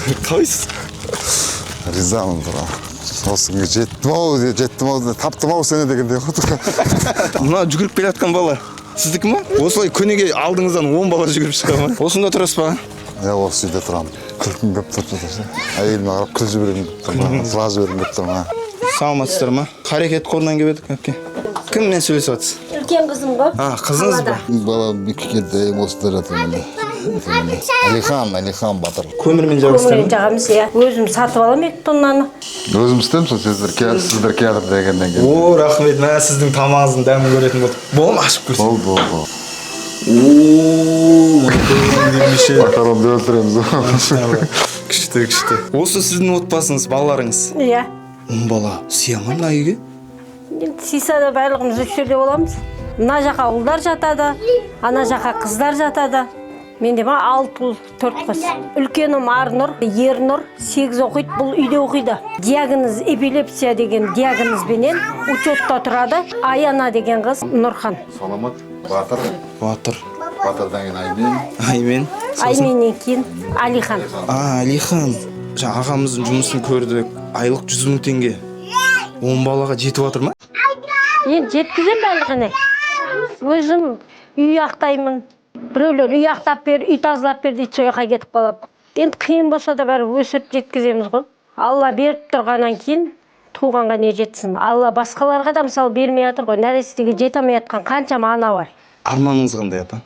Қалайсыз? Ризамын, тұра. Осы күнге жеттім ау, жеттім ау, таптым ау сені дегендей ғой. Мына жүгіріп келе жатқан бала сіздікі ма? Осылай күніге алдыңыздан 10 бала жүгіріп шыға ма? Осында тұрасыз ба? Иә, осы үйде тұрамын. Күлкім келіп тұр ше. Әйеліме қарап күліп жібергім келіп тұр, жылап жібергім келіп тұр ма. Саламатсыздар ма? Харекет қорынан келіп едік, әпке. Кіммен сөйлесіп жатсыз? Үлкен қызым ғой. А, қызыңыз ба? Балам кішкентай, осында жатыр міне. Міне. Әлихан, Әлихан батыр. Көмірмен жағасыздар Көмірмен ма? жағамыз, иә. Өзім сатып аламын 2 тоннаны. Өзім істеймін сол, сіздер келатыр дегеннен кейін. О, рахмет, мә, сіздің тамағыңыздың дәмін көретін болдық. Бола ма, ашып көрсін? Болды, болды, болды. О, макарон вермишель. Макаронды өлтіреміз ғой. Күшті, күшті. Осы сіздің отбасыңыз, балаларыңыз? Иә. 10 бала сыя ма мына үйге? Енді сыйса да, барлығымыз осы жерде боламыз. Мына жаққа ұлдар жатады, ана жаққа қыздар жатады. Менде ма алты ұл, төрт қыз. Үлкенім Арнұр, Ернұр 8 оқиды, бұл үйде оқиды. Диагноз эпилепсия деген диагнозбенен учетта тұрады. Аяна деген қыз, Нұрхан. Саламат, Батыр, Батыр. Батырдан кейін Аймен. Аймен. Айменнен кейін Алихан. А, Алихан. Жаңа ағамыздың жұмысын көрдік. Айлық 100 000 теңге. 10 балаға жетіп жатыр ма? Енді жеткіземін барлығына. Өзім үй ақтаймын. Біреулер үй ақтап бер, үй тазалап бер дейді, сол жаққа кетіп қалады. Енді қиын болса да, бәрі өсіріп жеткіземіз ғой. Алла беріп тұрғаннан кейін туғанға не жетсін? Алла басқаларға да, мысалы, бермей жатыр ғой. Нәрестеге жете алмай жатқан қаншама ана бар. Арманыңыз қандай, апа?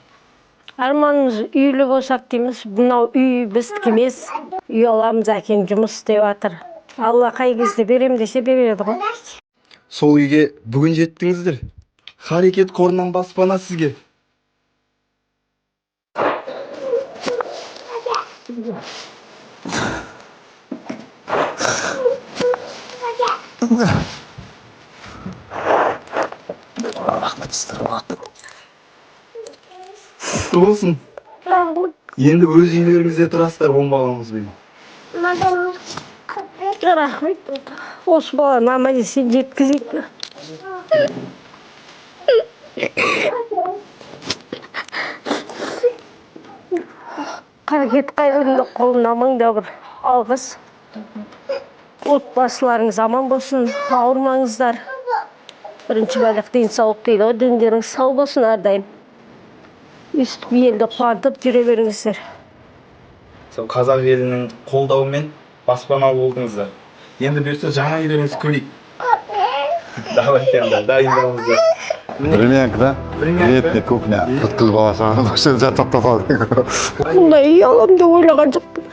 Арманымыз үйлі болсақ дейміз. Мынау үй біздікі емес. Үй аламыз, әкең жұмыс істеп жатыр. Алла қай кезде берем десе, береді ғой. Сол үйге бүгін жеттіңіздер. Харекет қорынан баспана сізге. Рахмет сіздерге. Құтты болсын. Енді өз үйлеріңізде тұрасыздар 10 балаңызбен. Рахмет. Осы баланы аман есен жеткізейік. Қаракет қайырымды қолына мың да бір алғыс. Отбасыларыңыз аман болсын, ауырмаңыздар. Бірінші байлық денсаулық дейді ғой, дендеріңіз сау болсын әрдайым. Өйстіп елді қуантып жүре беріңіздер. Сол қазақ елінің қолдауымен баспаналы болдыңыздар. Енді бұйыртса, жаңа үйлеріңізді көрейік. Давайте онда, дайындалыңыздар. Времянка, да? Времянка. Летний кухня. Бүткіл бала шағаны осы жерде жатып қалады. Мұндай үй аламын деп ойлаған жоқпын.